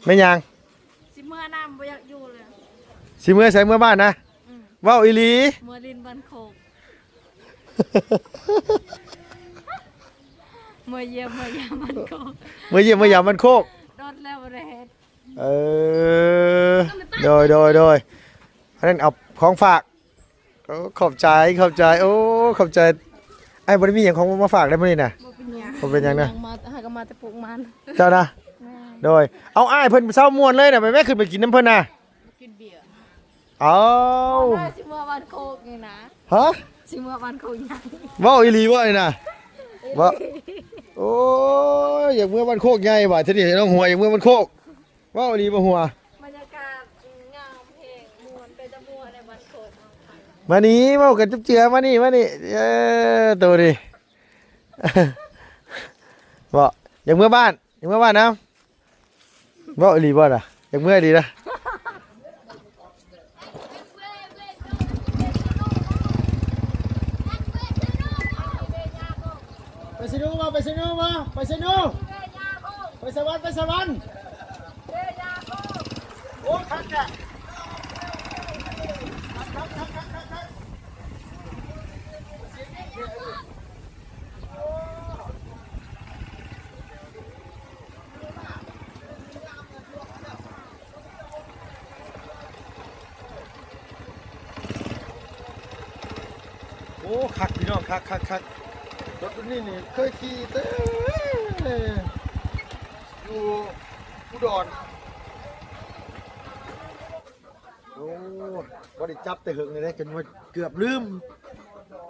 ແມ່ນຫຍັງ? ຊິເມືອນຳ ບໍ່ຢາກຢູ່ເລີຍ. ຊິເມືອໃສ? ເມືອບ້ານນະ? ອືມ. ເວົ້າອີ່ຫຼີ? ເມືອຫຼິ້ນບ້ານໂຄກ. ເມືອຢ້ຽມເມືອຢາມບ້ານໂຄກ. ເມືອຢ້ຽມເມືອຢາມບ້ານໂຄກ. ດົນແລ້ວບໍ່ໄດ້ເຮັດ. ເອີ ໂດຍ ໂດຍ ໂດຍ. ອັນນັ້ນເອົາຂອງຝາກ. ໂອ້ ຂອບໃຈ ຂອບໃຈ ໂອ້ ຂອບໃຈ. ອ້າຍບໍ່ໄດ້ມີຫຍັງຂອງມາຝາກໄດ໋ມື້ນີ້ນະ. ບໍ່ເປັນຫຍັງ ບໍ່ເປັນຫຍັງນະ. ມາ ຫາກໍມາແຕ່ປູກມັນ. ເຈົ້ານະ? ແມ່ນ. ໂດຍ. ເອົາ ອ້າຍເພິ່ນເຊົາມ່ວນເລີຍນະ ໄປແມ່ ຂຶ້ນໄປກິນນຳເພິ່ນນະ. ກິນເບຍ. ເອົາ ຊິເມືອບ້ານໂຄກນີ້ນະ. ຮະ? ຊິເມືອບ້ານໂຄກໃຫຍ່. ເວົ້າອີ່ຫຼີບໍ່ນີ້ນະ? ບໍ່. ໂອ້ຍ ຢາກເມືອບ້ານໂຄກໃຫຍ່ວ່າ ທີນີ້ນ້ອງຫົວຢາກເມືອບ້ານໂຄກ. ເວົ້າອີ່ຫຼີບໍ່ຫົວ? ບັນຍາກາດງາມແຮງ ມ່ວນ ເປັນຕາມ່ວນໃນບ້ານໂຄກເນາະ. ມານີ້ ເວົ້າກັນຈຸບເຈືອ ມານີ້ ມານີ້ ເອີ ໂຕນີ້ ບໍ່ ຢາກເມືອບ້ານ ຢາກເມືອບ້ານນຳ. ເວົ້າອີ່ຫຼີບໍ່ນະ? ຢາກເມືອອີ່ຫຼີນະ? ໄປເຊໂນບໍ່? ໄປເຊໂນບໍ່? ໄປເຊໂນ ໄປສະຫວັນ ໄປສະຫວັນ. ໂອ້ ຄັກແທ້ ຄັກ ຄັກ ຄັກ ຄັກ ຄັກ. ໂອ້ ຄັກພີ່ນ້ອງ ຄັກ ຄັກ ຄັກ. ລົດລຸ້ນນີ້ນີ້ເຄີຍຂີ່ແຕ່ຢູ່ອຸດອນ. ໂອ້ ບໍ່ໄດ້ຈັບແຕ່ເຫິງເລີຍເດ້ ຈົນວ່າເກືອບລືມ.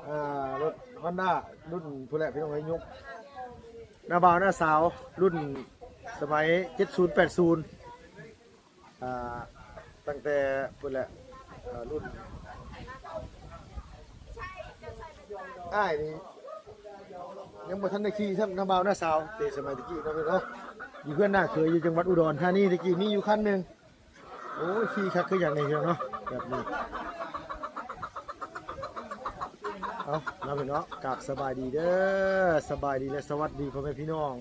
ອ່າ ລົດຮອນດ້າລຸ້ນພຸ້ນແຫຼະພີ່ນ້ອງເອີຍ ຍຸກນ້າບ່າວນ້າສາວ ລຸ້ນສະໄໝເຈັດສູນແປດສູນ ອ່າ ຕັ້ງແຕ່ພຸ້ນແຫຼະ ອ່າ ລຸ້ນ ອ້າຍນີ້ຍັງບໍ່ທັນໄດ້ຂີ່ຊ້ຳ ນ້າບ່າວນ້າສາວ ແຕ່ສະໄໝຕະກີ້ເນາະ ເນາະ ຢູ່ເຮືອນນ້າເຂີຍ ຢູ່ຈັງຫວັດອຸດອນທານີ ຕະກີ້ມີຢູ່ຄັນໜຶ່ງ. ໂອ້ຍ ຂີ່ຄັກຄືຫຍັງນີ້ພີ່ນ້ອງເນາະ ແບບນີ້. ເອົາເນາະພີ່ນ້ອງເນາະ ກາບສະບາຍດີເດີ ສະບາຍດີ ແລະ ສະຫວັດດີພໍ່ແມ່ພີ່ນ້ອງ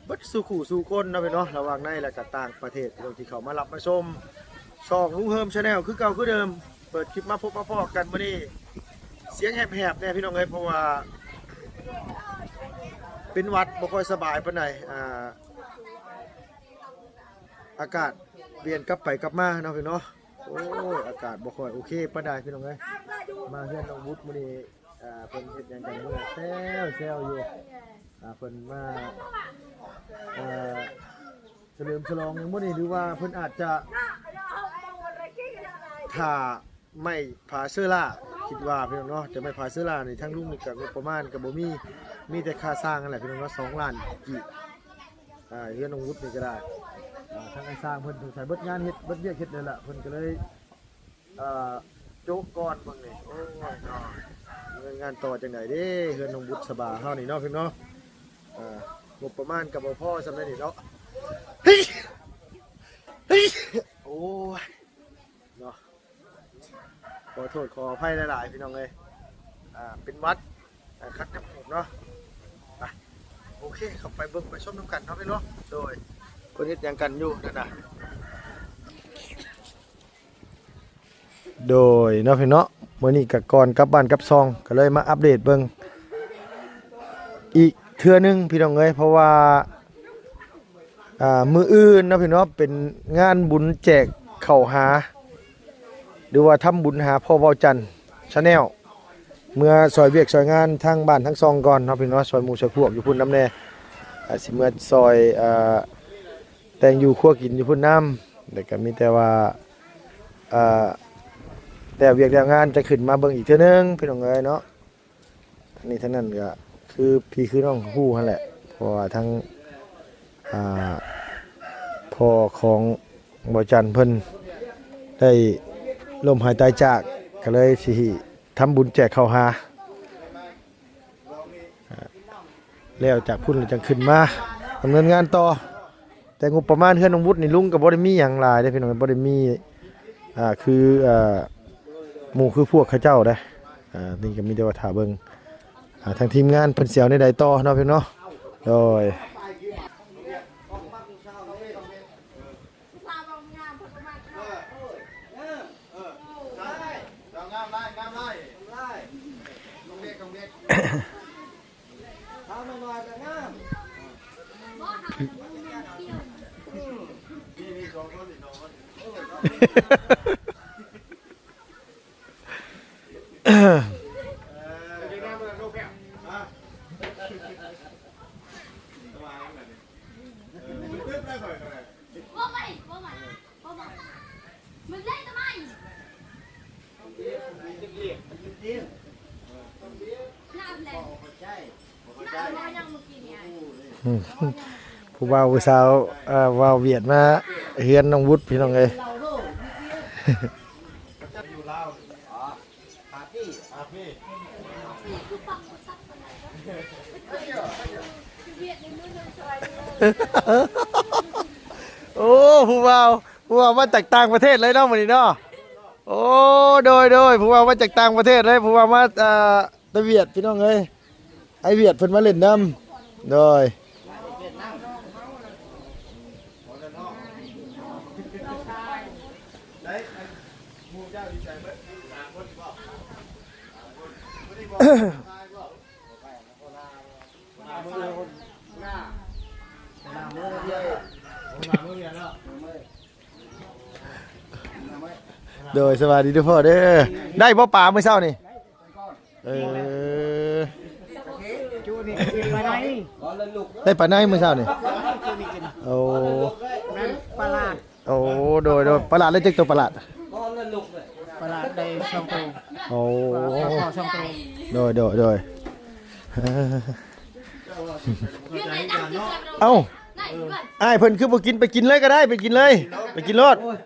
ເບິດສູ່ຄູ່ສູ່ຄົນເນາະພີ່ນ້ອງເນາະ ລະຫວ່າງໃນ ແລະ ກະຕ່າງປະເທດ ພີ່ນ້ອງທີ່ເຂົ້າມາຮັບມາຊົມຊ່ອງລຸງເຮີມ Channel ຄືເກົ່າຄືເດີມ. ເປີດຄລິບມາພົບມາພໍ້ກັນມື້ນີ້ ສຽງແຫບໆແດ່ພີ່ນ້ອງເອີຍ ເພາະວ່າເປັນຫວັດ ບໍ່ຄ່ອຍສະບາຍປານໃດ ອ່າ ອາກາດປ່ຽນກັບໄປກັບມາເນາະພີ່ນ້ອງເນາະ. ໂອ້ຍ ອາກາດບໍ່ຄ່ອຍໂອເຄປານໃດພີ່ນ້ອງເອີຍ. ມາເຮືອນນ້ອງບຸດມື້ນີ້ ອ່າ ເພິ່ນເຮັດຫຍັງກັນ ເບິ່ງແຊວໆຢູ່. ອ່າ ເພິ່ນມາ ເອີ ສະເຫຼີມສະຫຼອງຫຍັງບໍ່ນີ້ ຫຼືວ່າເພິ່ນອາດຈະຖ້າ ໄມ້ຜາເຊີລາ ຄິດວ່າພີ່ນ້ອງເນາະ ແຕ່ໄມ້ຜາເຊີລານີ້ ທາງລຸງນີ້ກະງົບປະມານກະບໍ່ມີ ມີແຕ່ຄ່າສ້າງຫັ້ນແຫຼະພີ່ນ້ອງເນາະ ສອງລ້ານກີບ. ອ່າ ເຮືອນນ້ອງວຸດນີ້ກະໄດ້ ອ່າ ທາງອ້າຍຊ່າງເພິ່ນ ເພິ່ນໃຊ້ເບິດງານເຮັດ ເບິດວຽກເຮັດເລີຍລະ ເພິ່ນກະເລີຍ ອ່າ ໂຈະກ່ອນເບິ່ງນີ້. ໂອ້ຍເນາະ ເງິນງານຕໍ່ຈັ່ງໃດເດ້ ເຮືອນນ້ອງບຸດສະບາເຮົານີ້ເນາະພີ່ນ້ອງເນາະ. ອ່າ ງົບປະມານກະບໍ່ພໍສ່ຳໃດນີ້ເນາະ. ເຮີ້ຍ ເຮີ້ຍ ໂອ້ຍ ເນາະ ຂໍໂທດຂໍອະໄພຫຼາຍໆ ພີ່ນ້ອງເອີຍ. ອ່າ ເປັນຫວັດ ອ່າ ຄັນຈະພູກເນາະ. ໄປ ໂອເຄ ເຂົ້າໄປເບິ່ງໄປຊົມນຳກັນເນາະພີ່ນ້ອງ. ໂດຍ ເພິ່ນເຮັດຫຍັງກັນຢູ່ນັ້ນນະ. ໂດຍເນາະພີ່ນ້ອງເນາະ ມື້ນີ້ກະກ່ອນກັບບ້ານກັບຊ່ອງ ກະເລີຍມາອັບເດດເບິ່ງອີກເທື່ອໜຶ່ງ ພີ່ນ້ອງເອີຍ ເພາະວ່າ ອ່າ ມື້ອື່ນເນາະພີ່ນ້ອງ ເປັນງານບຸນແຈກເຂົ້າຫາ ຫຼືວ່າທຳບຸນຫາພໍ່ເວົ້າຈັນ Channel ເມືອຊ່ອຍວຽກຊ່ອຍງານທາງບ້ານທາງຊ່ອງກ່ອນເນາະພີ່ນ້ອງ ຊ່ອຍໝູ່ຊ່ອຍພວກຢູ່ພຸ້ນນຳແດ່ ອາ ຊິເມືອຊ່ອຍ ອ່າ ແຕ່ງຢູ່ຄົວກິນຢູ່ພຸ້ນນຳ. ແລ້ວກະມີແຕ່ວ່າ ອ່າ ແຕ່ວຽກແລ້ວງານຈະຂຶ້ນມາເບິ່ງອີກເທື່ອໜຶ່ງ ພີ່ນ້ອງເອີຍເນາະ. ອັນນີ້ທັງນັ້ນກະຄືພີ່ຄືນ້ອງຮູ້ຫັ້ນແຫຼະ ເພາະວ່າທັງ ອ່າ ພໍ່ຂອງບໍ່ຈັນເພິ່ນໄດ້ລົ້ມຫາຍຕາຍຈາກ ກະເລີຍຊິທຳບຸນແຈກເຂົ້າຫາ ແລ້ວຈາກພຸ້ນແລ້ວຈັ່ງຂຶ້ນມາດຳເນີນງານຕໍ່. ແຕ່ງົບປະມານເຮືອນນ້ອງວຸດນີ້ ລຸງກະບໍ່ໄດ້ມີຫຍັງຫຼາຍເດ້ພີ່ນ້ອງ ບໍ່ໄດ້ມີ ອ່າ ຄື ອ່າ ໝູ່ຄືພວກເຂົາເຈົ້າເດ້. ອ່າ ນີ້ກະມີແຕ່ວ່າຖ້າເບິ່ງ ອ່າ ທາງທີມງານເພິ່ນຊິເອົາແນວໃດຕໍ່ເນາະພີ່ນ້ອງເນາະ. ໂດຍ ສາວງາມເພິ່ນກໍມັກເນາະ. ເອີ ເອີ ງາມຫຼາຍ ງາມຫຼາຍ ງາມຫຼາຍ ນ້ອງເດັກ ນ້ອງເດັກ ສາວນ້ອຍໆກໍງາມ. ອືມ ມີ ມີສອງຄົນ ມີສອງຄົນ. ອືມ ຜູ້ບ່າວຜູ້ສາວ ເອີ ບ່າວຫວຽດມາເຮືອນນ້ອງວຸດ ພີ່ນ້ອງເອີຍ. ໂອ້ ຜູ້ບ່າວ ຜູ້ບ່າວມາຈາກຕ່າງປະເທດເລີຍເນາະ ມື້ນີ້ເນາະ. ໂອ້ ໂດຍ ໂດຍ ຜູ້ບ່າວມາຈາກຕ່າງປະເທດເລີຍ ຜູ້ບ່າວມາ ເອີ ແຕ່ຫວຽດ ພີ່ນ້ອງເອີຍ. ອ້າຍຫວຽດເພິ່ນມາຫຼິ້ນນຳ. ໂດຍ ໂດຍ ສະບາຍດີເດີພໍ່ເດີ. ໄດ້ບໍ່ປາມື້ເຊົ້ານີ້? ເອີ ໄດ້ປາໄນມື້ເຊົ້ານີ້. ໂອ້ ປາຫຼາດ. ໂອ້ ໂດຍ ໂດຍ ປາຫຼາດໄດ້ຈັກໂຕປາຫຼາດ? ປາຫຼາດໄດ້ສອງໂຕ. ໂອ້ ສອງໂຕ. ໂດຍ ໂດຍ ໂດຍ. ເອີ ເອົ້າ ອ້າຍເພິ່ນຄືບໍ່ກິນ? ໄປກິນເລີຍກໍໄດ້ ໄປກິນເລີຍ ໄປກິນໂລດ. ໂອ້ຍ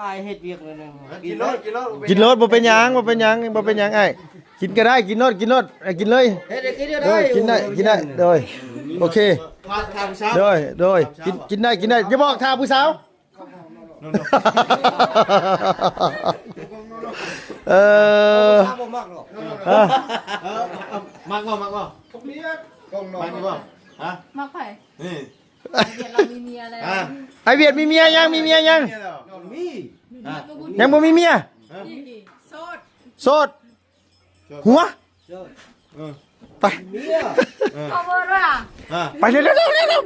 ອ້າຍເຮັດວຽກແລ້ວນະ. ກິນໂລດ ກິນໂລດ ກິນໂລດ ບໍ່ເປັນຫຍັງ ບໍ່ເປັນຫຍັງ ບໍ່ເປັນຫຍັງອ້າຍ. ກິນກໍໄດ້ ກິນໂລດ ກິນໂລດ ກິນເລີຍ. ເຮັດໄດ້ ກິນໄດ້ ໂດຍ ກິນໄດ້ ກິນໄດ້ ໂດຍ. ໂອເຄ ໂດຍ ໂດຍ ກິນ ກິນໄດ້ ກິນໄດ້. ຢ່າບອກຖ້າຜູ້ສາວ. ເອີ ບໍ່ມັກເນາະ. ເອີ ມັກບໍ່ ມັກບໍ່? ມັກບໍ່? ຮະ ມັກໃຜ? ນີ້ ອ້າຍຫວຽດມີເມຍແລ້ວ. ອ້າຍຫວຽດມີເມຍຍັງ? ມີເມຍຍັງ? ມີ ຍັງບໍ່ມີເມຍ. ໂສດ ໂສດ. ຫົວ ເອີ ໄປ ເມຍ ເອີ ເອົາເບີດ້ວຍ. ອ່າ ໄປເລັວ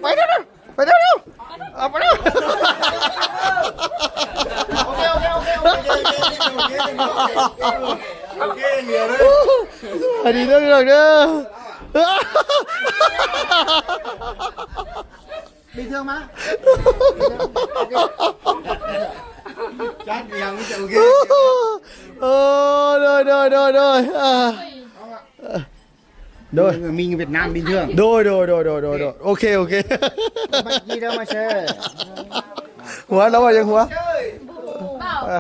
ໆ ໄປເລັວໆ ໄປເລັວໆ ເອົາໄປເລັວ. ໂອເຄ ໂອເຄ ໂອເຄ ໂອເຄ ໂອເຄ ໂອເຄ ເຫຼືອເລີຍ. ສະບາຍດີເດີ ພີ່ນ້ອງເດີ. ມີເຄື່ອງມາ ຈັດຫຍັງ ໂອເຄ. ໂອ້ ໂດຍ ໂດຍ ໂດຍ ໂດຍ ອ່າ ໂດຍ ມີຫວຽດນາມ ມີເຄື່ອງ. ໂດຍ ໂດຍ ໂດຍ ໂອເຄ ໂອເຄ. ບັດນີ້ເດີມາເຊີ ຫົວລາວວ່າຫຍັງຫົວ? ອ່າ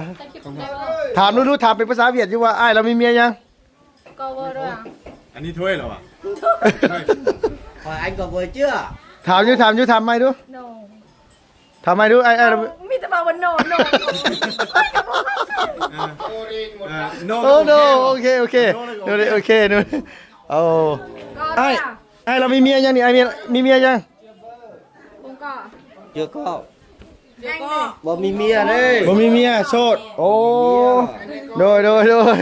ຖາມດູ ຖາມເປັນພາສາຫວຽດຢູ່ວ່າ ອ້າຍລາວມີເມຍຍັງ? ກໍບໍ່ຮູ້. ອັນນີ້ຖ້ວຍແລ້ວຫວາ? ຂ້ອຍອັນກໍບໍ່ເຊື່ອ. ຖາມຢູ່ ຖາມຢູ່ ຖາມໃໝ່ດູ. ໂນ ຖາມໃໝ່ດູ ອ້າຍ ອ້າຍ ມີແຕ່ວ່າ ໂນ ໂນ ຂ້ອຍກໍບໍ່ເຂົ້າໃຈ. ເອີ ໂນ ໂອເຄ ໂອເຄ ໂນ ໂອເຄ ໂນ. ໂອ້ ອ້າຍ ອ້າຍລາວມີເມຍຍັງນີ້? ອ້າຍມີ ມີເມຍຍັງ? ບໍ່ມີເມຍເດ້ ບໍ່ມີເມຍ ໂສດ. ໂອ້ ໂດຍ ໂດຍ ໂດຍ.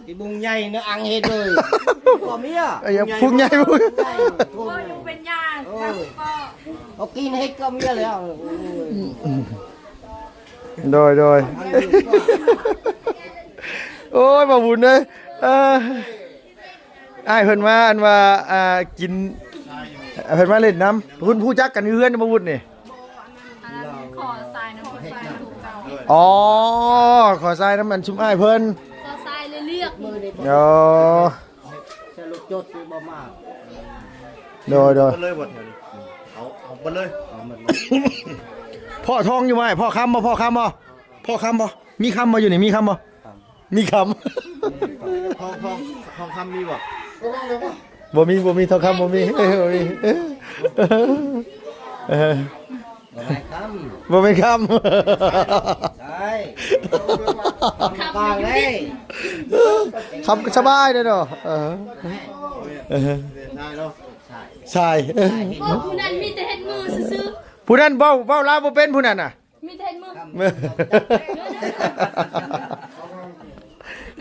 ອີບຸງໃຫຍ່ເນາະ ອັງເຮັດເລີຍ. ບໍ່ມີເມຍ ເອີ ພຸງໃຫຍ່ ພຸງໃຫຍ່ ເວົ້າຢູ່ເປັນຫຍັງ. ເອີ ເອົາກິນເຮັດກໍເມຍແລ້ວ. ໂດຍ ໂດຍ. ໂອ້ຍ ບໍ່ບຸນເອີຍ ເອີ ອ້າຍເພິ່ນມາ ອັນວ່າ ອ່າ ກິນ ເພິ່ນມາຫຼິ້ນນຳ. ເພິ່ນຮູ້ຈັກກັນຢູ່ເຮືອນບໍ່ວຸດນີ້? ອັນນັ້ນຂໍຊາຍນຳຜູ້ຊາຍເຈົ້າ. ອໍ ຂໍຊາຍນຳອັນຊຸມອ້າຍເພິ່ນ. ຂໍຊາຍເລືອກ. ອໍ ສະຫຼຸບຈົດບໍ່ມາ. ໂດຍ ໂດຍ. ເອົາເລີຍບໍ່ແຖວນີ້ ເອົາ ເອົາເບິດເລີຍ ເອົາໝົດເລີຍ. ພໍ້ທອງຢູ່ບໍ່ອ້າຍ? ພໍ້ຄຳບໍ່? ພໍ້ຄຳບໍ່? ພໍ້ຄຳບໍ່? ມີຄຳບໍ່ຢູ່ນີ້? ມີຄຳບໍ່? ມີຄຳ ທອງ ທອງ ທອງຄຳມີບໍ່? ບໍ່ມີ ບໍ່ມີ ທອງຄຳບໍ່ມີ ເອີ ບໍ່ມີ ເອີ ບໍ່ແມ່ນຄຳ ບໍ່ແມ່ນຄຳ ໃຊ່ ຄຳກາງເດ້ ຄຳສະບາຍເດ້ເນາະ ເອີ ເອີ ໃຊ່ເນາະ ໃຊ່ ໃຊ່ ເອີ ຜູ້ນັ້ນມີແຕ່ເຮັດມືຊື່ໆ ຜູ້ນັ້ນເວົ້າ ເວົ້າລາວບໍ່ເປັນ ຜູ້ນັ້ນນະ ມີແຕ່ເຮັດມື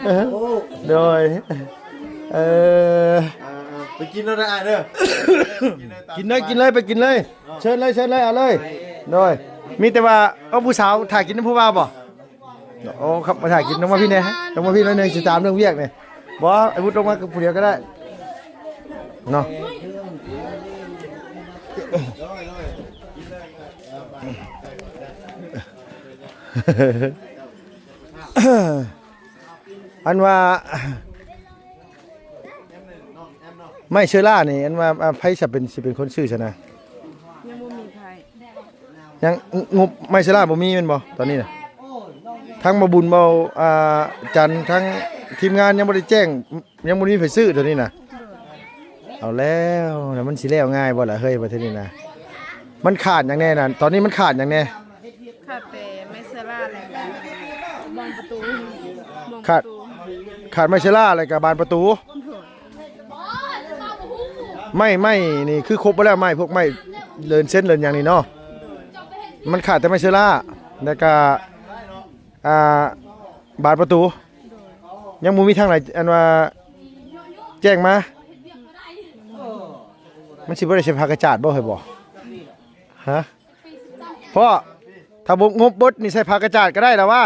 ໂອ້ ໂດຍ ເອີ ອ່າໆ ໄປກິນແລ້ວເດີອ້າຍເດີ ກິນເລີຍ ກິນເລີຍ ໄປກິນເລີຍ ເຊີນເລີຍ ເຊີນເລີຍ ເອົາເລີຍ ໂດຍ ມີແຕ່ວ່າ ເອົາ ຜູ້ສາວຖ້າກິນນຳຜູ້ບ່າວບໍ່? ໂອ້ ຄັບ ມາຖ້າກິນ ລົງມາພີ້ແດ່ ລົງມາພີ້ໜ້ອຍໜຶ່ງ ຊິຖາມເລື່ອງວຽກນີ້ ບໍ່ ໄອ້ວຸດລົງມາກັບຜູ້ດຽວກໍໄດ້ເນາະ ອັນວ່າ ໄມ້ເຊີລານີ້ ອັນວ່າ ອ່າ ໃຜຈະເປັນ ຊິເປັນຄົນຊື້ຊັ້ນນະ? ຍັງບໍ່ມີໃຜ ຍັງ ງົບໄມ້ເຊີລາບໍ່ມີແມ່ນບໍ່? ຕອນນີ້ນະ ທັງບ່າວບຸນ ບ່າວ ອ່າ ຈັນ ທັງທີມງານຍັງບໍ່ໄດ້ແຈ້ງ ຍັງບໍ່ມີໃຜຊື້ຕອນນີ້ນະ ເອົາແລ້ວ ແລ້ວມັນຊິແລ້ວງ່າຍບໍ່ລະເຮີ້ຍ ປະເທດນີ້ນະ ມັນຂາດຫຍັງແດ່ນະ? ຕອນນີ້ມັນຂາດຫຍັງແດ່? ຂາດແຕ່ໄມ້ເຊີລາ ແລ້ວກໍບານປະຕູ ຂາດ ຂາດໄມ້ເຊີລາ ແລ້ວກໍບານປະຕູ ໂດຍ ໄມ້ ໄມ້ນີ້ຄືຄົບໝົດແລ້ວ ໄມ້ ພວກໄມ້ເລີນເສັ້ນເລີນຫຍັງນີ້ເນາະ ໂດຍ ມັນຂາດແຕ່ໄມ້ເຊີລາ ແລ້ວກໍ ອ່າ ບານປະຕູ ໂດຍ ຍັງບໍ່ມີທາງໃດ ອັນວ່າ ແຈ້ງມາ ມັນຊິບໍ່ໄດ້ໃສ່ຜ້າກະຈາດບໍ່ ເຮີ້ຍບໍ່? ຮະ ພໍ່ ຖ້າບໍ່ ງົບເບິດນີ້ໃສ່ຜ້າກະຈາດກໍໄດ້ລະຫວາ?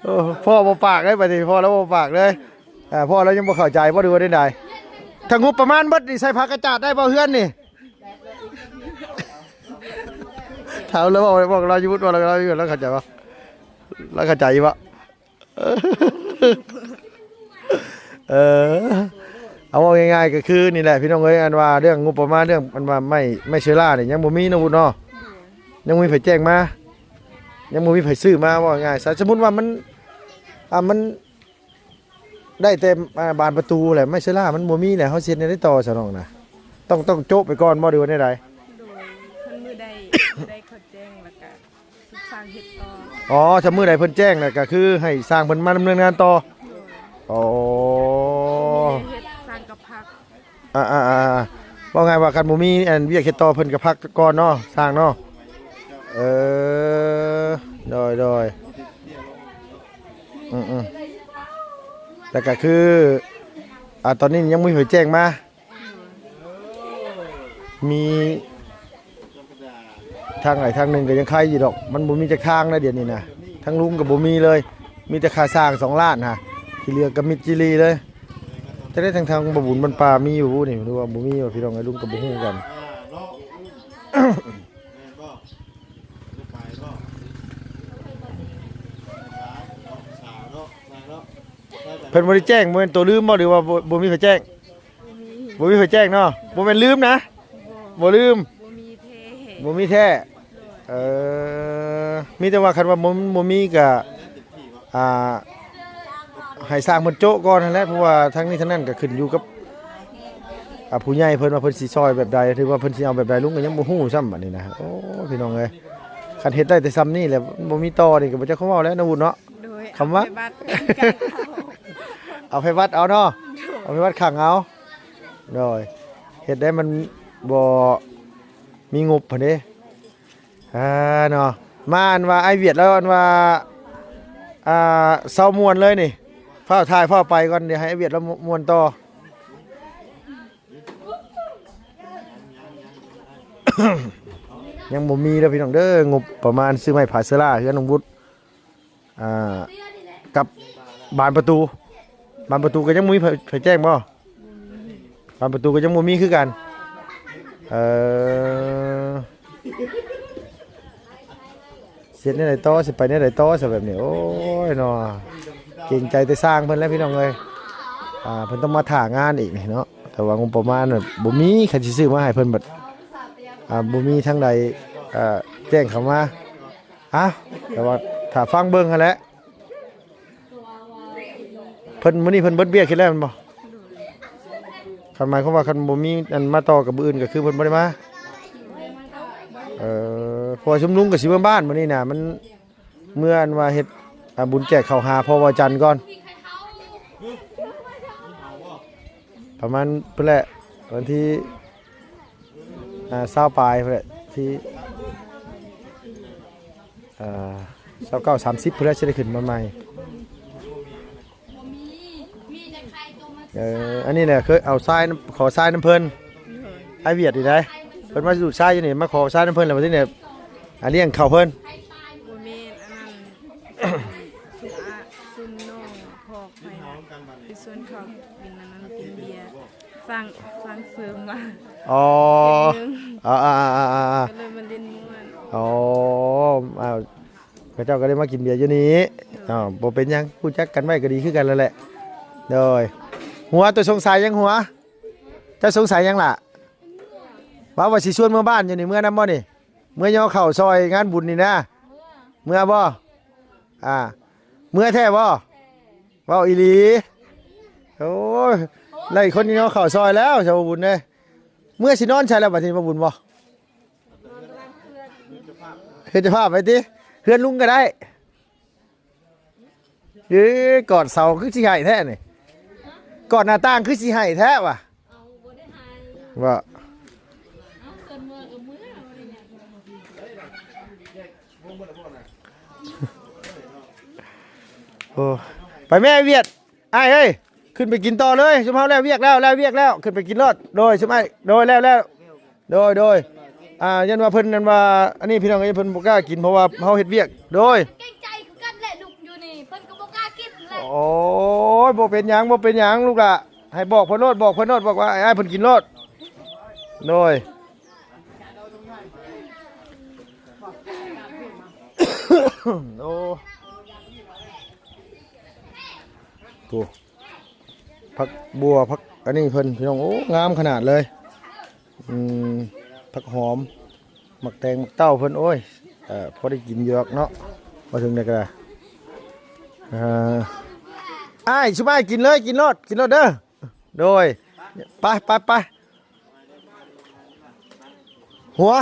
ໂອ້ ພໍ່ບໍ່ປາກເລີຍ ບາດນີ້ພໍ່ລາວບໍ່ປາກເລີຍ ອ່າ ພໍ່ລາວຍັງບໍ່ເຂົ້າໃຈບໍ່ ຫຼືວ່າແນວໃດ? ຖ້າງົບປະມານເບິດນີ້ໃສ່ຜ້າກະຈາດໄດ້ບໍ່ເຮືອນນີ້? ຖາມລາວ ບອກ ບອກລາວຢູ່ ເວົ້າລາວຢູ່ ລາວເຂົ້າໃຈບໍ່? ລາວເຂົ້າໃຈຢູ່ບໍ່? ເອີ ເອົາເວົ້າງ່າຍໆ ກໍຄືນີ້ແຫຼະພີ່ນ້ອງເອີຍ ອັນວ່າເລື່ອງງົບປະມານ ເລື່ອງອັນວ່າໄມ້ ໄມ້ເຊີລານີ້ຍັງບໍ່ມີເນາະ ບຸດເນາະ ຍັງບໍ່ມີໃຜແຈ້ງມາ ຍັງບໍ່ມີໃຜຊື້ມາ ເວົ້າງ່າຍຊະ ສົມມຸດວ່າມັນ ອ່າ ມັນໄດ້ແຕ່ ອ່າ ບານປະຕູແຫຼະ ໄມ້ເຊີລາມັນບໍ່ມີແຫຼະ ເຮົາຊິເຮັດແນວໃດຕໍ່ຊະນ້ອງນະ? ຕ້ອງ ຕ້ອງໂຈະໄປກ່ອນບໍ່ ຫຼືວ່າແນວໃດ? ໂດຍ ຄັນມື້ໃດ ໄດ້ເຂົາແຈ້ງແລ້ວກະ ສ້າງເຮັດຕໍ່ ອໍ ຖ້າມື້ໃດເພິ່ນແຈ້ງແລ້ວ ກໍຄືໃຫ້ຊ່າງເພິ່ນມາດຳເນີນງານຕໍ່ ໂດຍ ອໍ ເຮັດສ້າງກັບພັກ ອ່າໆ ເວົ້າງ່າຍວ່າຄັນບໍ່ມີອັນວຽກເຮັດຕໍ່ ເພິ່ນກໍພັກກ່ອນເນາະ ຊ່າງເນາະ ເອີ ໂດຍໆ ອືມໆ ແລ້ວກໍຄື ອ່າ ຕອນນີ້ຍັງບໍ່ມີໃຜແຈ້ງມາ ມີທາງໃດທາງໜຶ່ງກໍຍັງໄຄຢູ່ດອກ ມັນບໍ່ມີຈັກທາງນະ ດຽວນີ້ນະ ທາງລຸງກໍບໍ່ມີເລີຍ ມີແຕ່ຄ່າສ້າງສອງລ້ານຫັ້ນ ທີ່ເຫຼືອກໍມິດຈີ່ຫຼີ່ເລີຍ ຈະໄດ້ທາງ ທາງບ່າວບຸນບ້ານປ່າມີຢູ່ບໍ່ນີ້ ຫຼືວ່າບໍ່ມີວະ ພີ່ນ້ອງເອີຍ ລຸງກໍບໍ່ຮູ້ຄືກັນ ເພິ່ນບໍ່ໄດ້ແຈ້ງ ບໍ່ແມ່ນໂຕລືມບໍ່ ຫຼືວ່າບໍ່ ບໍ່ມີໃຜແຈ້ງ? ບໍ່ມີ ບໍ່ມີໃຜແຈ້ງເນາະ ບໍ່ແມ່ນລືມນະ ບໍ່ ບໍ່ລືມ ບໍ່ມີແທ້ ບໍ່ມີແທ້ ເອີ ມີແຕ່ວ່າຄັນວ່າບໍ່ ບໍ່ມີກະ ອ່າ ໃຫ້ຊ່າງເພິ່ນໂຈະກ່ອນຫັ້ນແຫຼະ ເພາະວ່າທັງນີ້ທັງນັ້ນກະຂຶ້ນຢູ່ກັບ ອ່າ ຜູ້ໃຫຍ່ເພິ່ນວ່າເພິ່ນຊິຊ່ອຍແບບໃດ ຫຼືວ່າເພິ່ນຊິເອົາແບບໃດ ລຸງກໍຍັງບໍ່ຮູ້ຊ້ຳ ອັນນີ້ນະ ໂອ້ ພີ່ນ້ອງເອີຍ ຄັນເຮັດໄດ້ແຕ່ຊ່ຳນີ້ແຫຼະ ບໍ່ມີຕໍ່ນີ້ກໍບໍ່ຈັກຄວາມເວົ້າແລ້ວເນາະ ບຸນເນາະ ໂດຍ ຄຳວ່າ ເອົາໄພວັດເອົາເນາະ ເອົາໄພວັດຂັງເອົາ ໂດຍ ເຮັດໄດ້ມັນບໍ່ມີງົບຫັ້ນເດ້ ອ່າ ເນາະ ມາອັນວ່າອ້າຍຫວຽດລາວອັນວ່າ ອ່າ ເຊົາມ່ວນເລີຍນີ້ ຟ້າວຖ່າຍຟ້າວໄປກ່ອນ ດຽວໃຫ້ອ້າຍຫວຽດລາວມ່ວນຕໍ່ ຍັງບໍ່ມີເດີພີ່ນ້ອງເດີ ງົບປະມານຊື້ໄມ້ຜາເຊີລາເຮືອນນ້ອງບຸດ ອ່າ ກັບບານປະຕູ ບານປະຕູກໍຍັງບໍ່ມີໃຜ ໃຜແຈ້ງບໍ່? ບານປະຕູກໍຍັງບໍ່ມີຄືກັນ ເອີ ຊິເຮັດແນວໃດຕໍ່ ຊິໄປແນວໃດຕໍ່ຊະແບບນີ້ ໂອ້ຍເນາະ ເກງໃຈແຕ່ຊ່າງເພິ່ນແຫຼະພີ່ນ້ອງເອີຍ ອ່າ ເພິ່ນຕ້ອງມາຖ້າງານອີກນີ້ເນາະ ແຕ່ວ່າງົບປະມານແບບບໍ່ມີ ຄັນຊິຊື້ມາໃຫ້ເພິ່ນບັດ ອ່າ ບໍ່ມີທາງໃດ ເອີ ແຈ້ງເຂົ້າມາ ອ້າວ ແຕ່ວ່າຖ້າຟັງເບິ່ງຫັ້ນແຫຼະ ເພິ່ນ ມື້ນີ້ເພິ່ນເບິດວຽກເຮັດແລ້ວແມ່ນບໍ່? ຄັນໝາຍຄວາມວ່າຄັນບໍ່ມີອັນມາຕໍ່ກັບມື້ອື່ນ ກໍຄືເພິ່ນບໍ່ໄດ້ມາ ເອີ ເພາະວ່າຊຸມລຸງກໍຊິເມືອບ້ານມື້ນີ້ນະ ມັນເມືອອັນວ່າເຮັດ ອ່າ ບຸນແຈກເຂົ້າຫາພໍ່ວາຈັນກ່ອນ ປະມານພຸ້ນແຫຼະ ວັນທີ ອ່າ ຊາວປາຍພຸ້ນແຫຼະ ທີ່ ເອີ ຊາວເກົ້າ ສາມສິບ ເພື່ອຊິໄດ້ຂຶ້ນມາໃໝ່. ເອີ ອັນນີ້ແຫຼະ ເຄີຍເອົາຊາຍ ຂໍຊາຍນຳເພິ່ນ ໂດຍ ອ້າຍວຽດນີ້ໄດ໋ ເພິ່ນມາດູດຊາຍຢູ່ນີ້ ມາຂໍຊາຍນຳເພິ່ນ ແລ້ວບັດນີ້ ອາ ລ້ຽງເຂົ້າເພິ່ນ. ບໍ່ແມ່ນ ອັນນັ້ນ ຊຸມ ອາ ຊຸມນ້ອງພໍ່ຂ້ອຍນະ ໄປຊວນເຂົາກິນອັນນັ້ນ ກິນເບຍ ສັ່ງ ສັ່ງເສີມມາ ອໍ ເປັນໜຶ່ງ ອາໆໆໆ ກໍເລີຍມາຫຼິ້ນມ່ວນ. ອໍ ອ້າວ ເຂົາເຈົ້າກໍເລີຍມາກິນເບຍຢູ່ນີ້. ໂດຍ ອ້າວ ບໍ່ເປັນຫຍັງ ຮູ້ຈັກກັນໄວ້ກໍດີຄືກັນແລ້ວແຫຼະ. ໂດຍ ຫົວ ໂຕສົງໄສຫຍັງ ຫົວ? ເຈົ້າສົງໄສຫຍັງລະ? ວ່າ ວ່າຊິຊວນເມືອບ້ານຢູ່ນີ້ ເມືອນຳບໍ່ນີ້? ເມືອຍໍເຂົ້າຊ່ອຍງານບຸນນີ້ນະ ເມືອບໍ່? ອ່າ ເມືອແທ້ບໍ່? ເວົ້າອີ່ຫຼີ. ໂອ້ຍ ໄລ່ຄົນຍໍເຂົ້າຊ່ອຍແລ້ວ ຊາວບຸນເອີຍ. ເມືອຊິນອນໃສລະບັດນີ້ ບໍ່ບຸນບໍ່? ເຮືອນເຈົ້າພາບໄປຕິ ເຮືອນລຸງກໍໄດ້. ເອີ ກອດເສົາຄືຊິໄຫ້ແທ້ນີ້ ກອດໜ້າຕ່າງຄືຊິໄຫ້ແທ້ວ່າ. ເອົາ ບໍ່ໄດ້ໃຫ້ ວ່າ ເອົາ ເຊີນເມືອກໍເມືອ ບໍ່ໄດ້ຫຍັງ. ໂອ້ ໄປແມ່ວຽດ ອ້າຍເອີຍ ຂຶ້ນໄປກິນຕໍ່ເລີຍ ຊຸມເຮົາແລ້ວວຽກແລ້ວ ແລ້ວວຽກແລ້ວ ຂຶ້ນໄປກິນໂລດ. ໂດຍ ຊຸມອ້າຍ ໂດຍ ແລ້ວ ແລ້ວ ໂດຍ ໂດຍ ອ່າ ຢ້ານວ່າເພິ່ນ ນັ້ນວ່າ ອັນນີ້ພີ່ນ້ອງເອີຍ ເພິ່ນບໍ່ກ້າກິນ ເພາະວ່າເຮົາເຮັດວຽກ. ໂດຍ ເກງໃຈຄືກັນແຫຼະ ລຸກຢູ່ນີ້ ເພິ່ນກໍບໍ່ກ້າກິນແຫຼະ. ໂອ້ຍ ບໍ່ເປັນຫຍັງ ບໍ່ເປັນຫຍັງລູກຫຼ້າ ໃຫ້ບອກເພິ່ນໂລດ ບອກເພິ່ນໂລດ ບອກວ່າໃຫ້ອ້າຍເພິ່ນກິນໂລດ. ໂດຍ ໂອ້ ໂອ້ ຜັກບົ່ວ ຜັກອັນນີ້ເພິ່ນ ພີ່ນ້ອງ ໂອ້ ງາມຂະໜາດເລີຍ. ອືມ ຜັກຫອມ ໝາກແຕງ ໝາກເຕົ້າເພິ່ນ ໂອ້ຍ ເອີ ພໍໄດ້ກິນຢູ່ດອກເນາະ ມາເຖິງນີ້ກໍໄດ້. ເອີ ອ້າຍ ຊຸມອ້າຍກິນເລີຍ ກິນໂລດ ກິນໂລດເດີ. ໂດຍ ໄປ ໄປ ໄປ. ຫົວ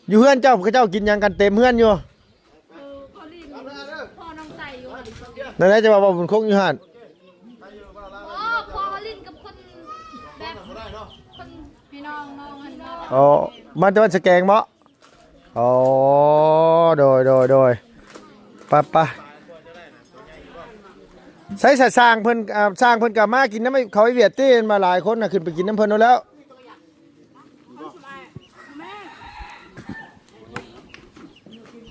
ຢູ່ເຮືອນເຈົ້າ ເຂົາເຈົ້າກິນຫຍັງກັນເຕັມເຮືອນຢູ່? ເອີ ພໍ່ລິນ ພໍ່ນ້ອງໃສຢູ່ຫັ້ນ. ນັ້ນແຫຼະ ຈະວ່າບໍ່ບຸນຄົງຢູ່ຫັ້ນ. ອໍ ພໍ່ລິນກັບຄົນແບບ ຄົນພີ່ນ້ອງນ້ອງຫັ້ນເນາະ. ອໍ ມາແຕ່ວັດສະແກງເບາະ? ອໍ ໂດຍ ໂດຍ ໂດຍ ປະ ປະ. ໃສສະ ຊ່າງເພິ່ນ ອ່າ ຊ່າງເພິ່ນກໍມາກິນນຳເຂົາໄອ້ວຽດຕິ ມາຫຼາຍຄົນນະ ຂຶ້ນໄປກິນນຳເພິ່ນໂລດແລ້ວ.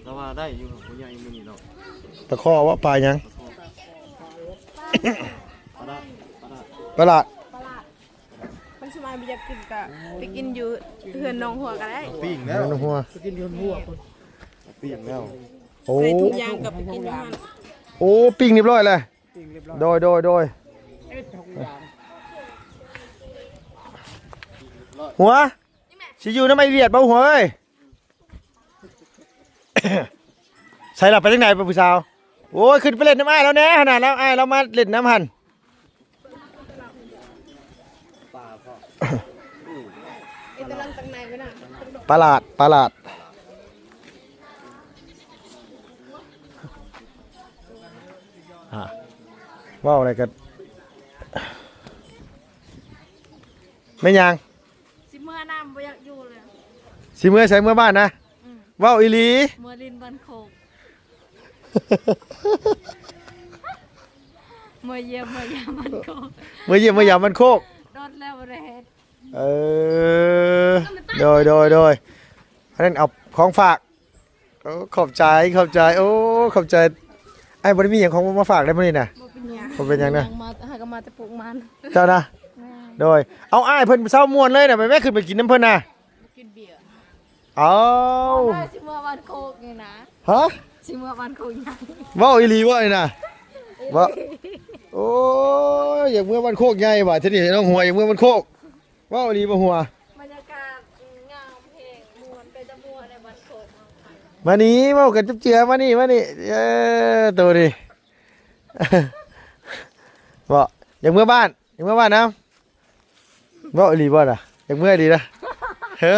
ແຕ່ວ່າໄດ້ຢູ່ ບໍ່ໃຫຍ່ມື້ນີ້ດອກ. ປາຄໍ່ບໍ່? ປາຫຍັງ? ປາຫຼາດ ປາຫຼາດ ປາຫຼາດ. ຄັນສະບາຍບໍ່ຢາກກິນກະໄປກິນຢູ່ເຮືອນນ້ອງຫົວກໍໄດ້. ປີ້ງແລ້ວ ນ້ອງຫົວ ໄປກິນຢູ່ເຮືອນຫົວພຸ້ນ. ປີ້ງແລ້ວ. ໂອ້ ໃສ່ຖົງຢາງກັບໄປກິນຢູ່ຫັ້ນ. ໂອ້ ປີ້ງຮຽບຮ້ອຍແລ້ວ. ໂດຍ ໂດຍ ໂດຍ. ຫົວ ຊິຢູ່ນຳໄອ້ວຽດບໍ່ ຫົວເອີຍ? ໃສລະ ໄປທາງໃດ ຜູ້ສາວ? ໂອ້ຍ ຂຶ້ນໄປຫຼິ້ນນຳອ້າຍລາວແດ່ຫັ້ນນະ ລາວ ອ້າຍລາວມາຫຼິ້ນນຳຫັ້ນ. ປາຫຼາດ ປາຫຼາດ. ອ່າ ເວົ້າແລ້ວກໍ ແມ່ນຫຍັງ? ຊິເມືອນຳ ບໍ່ຢາກຢູ່ແລ້ວ. ຊິເມືອໃສ? ເມືອບ້ານນະ? ອືມ ເວົ້າອີ່ຫຼີ. ເມືອຫຼິ້ນບ້ານໂຄກ. ເມືອຢ້ຽມເມືອຢາມບ້ານໂຄກ. ເມືອຢ້ຽມເມືອຢາມບ້ານໂຄກ. ດົນແລ້ວບໍ່ໄດ້ເຮັດ. ເອີ ໂດຍ ໂດຍ ໂດຍ. ອັນນັ້ນເອົາຂອງຝາກ. ໂອ້ ຂອບໃຈ ຂອບໃຈ ໂອ້ ຂອບໃຈ. ອ້າຍບໍ່ໄດ້ມີຫຍັງຂອງມາຝາກໄດ໋ມື້ນີ້ນະ. ບໍ່ເປັນຫຍັງ ບໍ່ເປັນຫຍັງນະ. ມາ ຫາກໍມາແຕ່ປູກມັນ. ເຈົ້ານະ? ແມ່ນ. ໂດຍ. ເອົາ ອ້າຍເພິ່ນເຊົາມ່ວນເລີຍນະ ໄປແມ່ ຂຶ້ນໄປກິນນຳເພິ່ນນະ. ກິນເບຍ. ເອົາ ຊິເມືອບ້ານໂຄກນີ້ນະ. ຮະ? ຊິເມືອບ້ານໂຄກນີ້. ເວົ້າອີ່ຫຼີບໍ່ນີ້ນະ? ເວົ້າ. ໂອ້ຍ ຢາກເມືອບ້ານໂຄກໃຫຍ່ວ່າ ທີນີ້ນ້ອງຫົວຢາກເມືອບ້ານໂຄກ. ເວົ້າອີ່ຫຼີບໍ່ຫົວ? ບັນຍາກາດງາມແຮງ ມ່ວນ ເປັນຕາມ່ວນໃນບ້ານໂຄກ. ມານີ້ ເວົ້າກັນຈັບເຈືອ ມານີ້ ມານີ້. ເອີ ໂຕນີ້ ເວົ້າ ຢາກເມືອບ້ານ ຢາກເມືອບ້ານນຳ. ເວົ້າອີ່ຫຼີບໍ່ນະ? ຢາກເມືອອີ່ຫຼີນະ? ເຮີ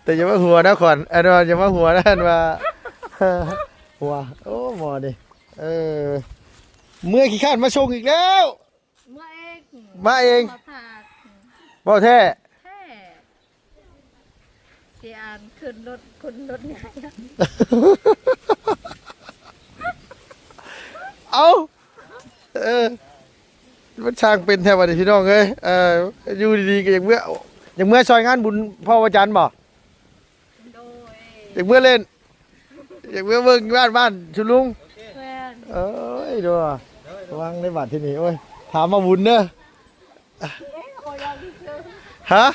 ແຕ່ຢ່າມາຫົວນະຂວັນ ອັນວ່າຢ່າມາຫົວນະ ອັນວ່າ ຫົວ. ໂອ້ ໝໍນີ້ ເອີ ເມືອຂີ້ຄ້ານມາສົ່ງອີກແລ້ວ. ເມືອເອງ ມາເອງ. ເວົ້າແທ້? ແທ້. ຊິອ່ານຂຶ້ນລົດ ຂຶ້ນລົດໃຫຍ່ ເອົ້າ ເອີ ມັນຊ່າງເປັນແທ້ບັດນີ້ ພີ່ນ້ອງເອີຍ. ເອີ ຢູ່ດີໆ ກໍຢາກເມືອ ຢາກເມືອຊ່ອຍງານບຸນພໍ່ພະຈັນບໍ່? ໂດຍ ຢາກເມືອຫຼິ້ນ ຢາກເມືອເບິ່ງບ້ານ ບ້ານຊຸລຸງ. ແມ່ນ ເອີຍ ດູ ລະວັງເດີບາດທີນີ້. ໂອ້ຍ ຖາມມາບຸນເດີ. ຮະ?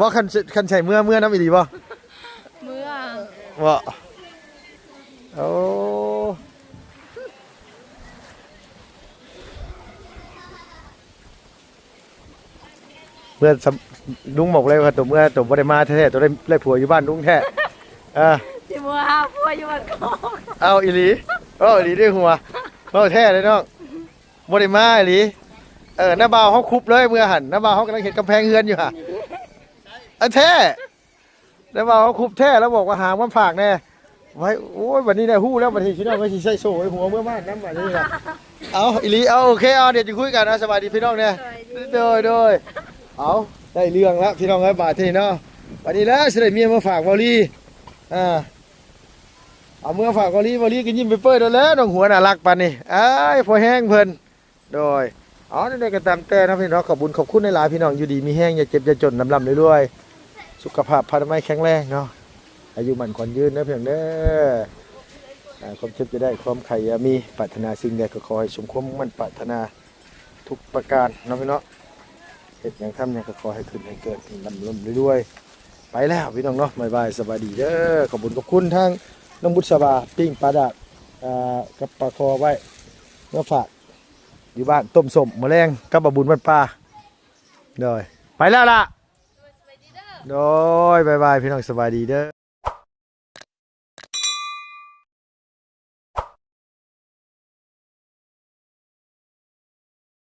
ບໍ່ ຄັນ ຄັນໃສ່ເມືອ ເມືອນຳອີ່ຫຼີບໍ່? ເມືອ ບໍ່? ໂອ້ ເມື່ອ ລຸງບອກເລີຍວ່າ ໂຕເມື່ອ ໂຕບໍ່ໄດ້ມາແທ້ໆ ໂຕໄດ້ ໄດ້ຜົວຢູ່ບ້ານລຸງແທ້. ເອີ ຊິເມືອຫາຜົວຢູ່ບ້ານກອກ. ເອົ້າ ອີ່ຫຼີ? ເວົ້າອີ່ຫຼີເດ້ຫົວ ເວົ້າແທ້ເດ້ນ້ອງ ບໍ່ໄດ້ມາອີ່ຫຼີ. ເອີ ນ້າບ່າວເຮົາຄຸບເລີຍເມື່ອຫັ້ນ ນ້າບ່າວເຮົາກຳລັງເຮັດກຳແພງເຮືອນຢູ່ຫັ້ນ. ເອີ ແທ້ ແຕ່ວ່າເຮົາຄຸບແທ້ ລາວບອກວ່າຫາມາຝາກແດ່. ໄວ້ ໂອ້ຍ ບັດນີ້ແຫຼະ ຮູ້ແລ້ວ ບັດນີ້ພີ່ນ້ອງເອີຍ ຊິໃສ່ໂສ້ໃຫ້ຜົວເມືອບ້ານນຳບັດນີ້ລະ. ເອົາ ອີ່ຫຼີ ເອົາ ໂອເຄ ເອົາ ດຽວຈະຄຸຍກັນ ເອົາ ສະບາຍດີພີ່ນ້ອງແດ່. ສະບາຍດີ ໂດຍ ໂດຍ. ເອົາ ໄດ້ເລື່ອງລະພີ່ນ້ອງເອີຍ ບາດນີ້ເນາະ ບັດນີ້ແຫຼະ ຊິໄດ້ເມຍມາຝາກເບົາລີ. ອ່າ ເອົາເມືອຝາກເບົາລີ ເບົາລີກໍຍິ້ມເປີຍໆ ໂດດແລ້ວ ນ້ອງຫົວໜ້າຮັກປານນີ້ ອ້າຍ ພໍແຮງເພິ່ນ. ໂດຍ ເອົາ ແນວໃດກໍຕາມແຕ່ເນາະພີ່ນ້ອງ ຂອບບຸນຂອບຄຸນຫຼາຍໆ ພີ່ນ້ອງ ຢູ່ດີມີແຮງ ຢ່າເຈັບຢ່າຈົນ ລ່ຳໆລວຍໆ ສຸຂະພາບພະນາໄມແຂງແຮງເນາະ ອາຍຸໝັ້ນຂວັນຍືນເດີພີ່ນ້ອງເດີ. ອ່າ ຄວາມເຈັບຢ່າໄດ້ ຄວາມໄຂ້ຢ່າມີ ປາດຖະໜາສິ່ງໃດກໍຂໍໃຫ້ສົມຄວາມມຸ່ງໝັ້ນປາດຖະໜາທຸກປະການເນາະພີ່ນ້ອງ. ເຮັດຫຍັງທຳຫຍັງກໍຂໍໃຫ້ຂຶ້ນໃຫ້ເກີດ ໃຫ້ລ່ຳໆລວຍໆ. ໄປແລ້ວພີ່ນ້ອງເນາະ ບາຍບາຍ ສະບາຍດີເດີ. ຂອບບຸນຂອບຄຸນທາງນ້ອງບຸດສະບາ ປີ້ງປາດາດ ອ່າ ກັບປາຄໍໄວ້ມາຝາກ ຢູ່ບ້ານຕົ້ມສົ້ມມື້ແລງກັບບ່າວບຸນວັດປ່າ. ໂດຍ ໄປແລ້ວລະ ໂດຍ ບາຍບາຍ ພີ່ນ້ອງ ສະບາຍດີເດີ.